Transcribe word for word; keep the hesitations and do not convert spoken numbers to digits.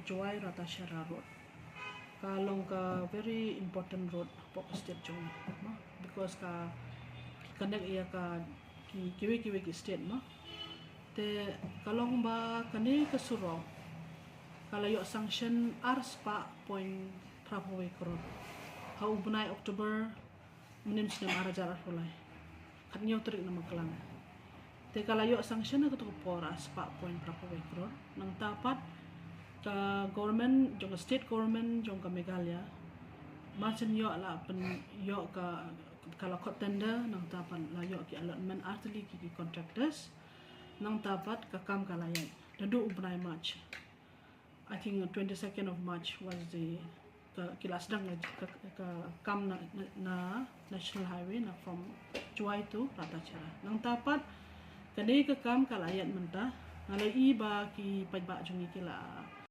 Jowai Ratasahara Road. Ka long ka very important road hapoh ka state jong ngi, mo, because ka connect ïa ka ki kiwei kiwei ki state, mo. Te ka long ba kane ka surok ka la ïoh sanction ar spah point phra phew wei crore ha u bnai October mynhynnin snem ar hajar arphew lai, khathynñiew tarik na Maklang. Te ka la ïoh sanction ha kato ka por ar spah point phra phew wei crore. Nangta pat ka government jong ka state government jong ka Meghalaya, mar shen ïoh la pynïoh ka, ka la khot tender, nangta pat la ïoh ki allotment ar tylli ki, ki contractors. Nangta pat ka kam ka la ïaid naduh u bnai March. I think twenty-second of March was the, ka, ki la sdang ka, ka, ka kam na, na, na National Highway na from Jowai to Ratasahara. Nangta pat kane ka kam ka la ïaid mynta, nga la ïohi ba ki paidbah jong ngi ki la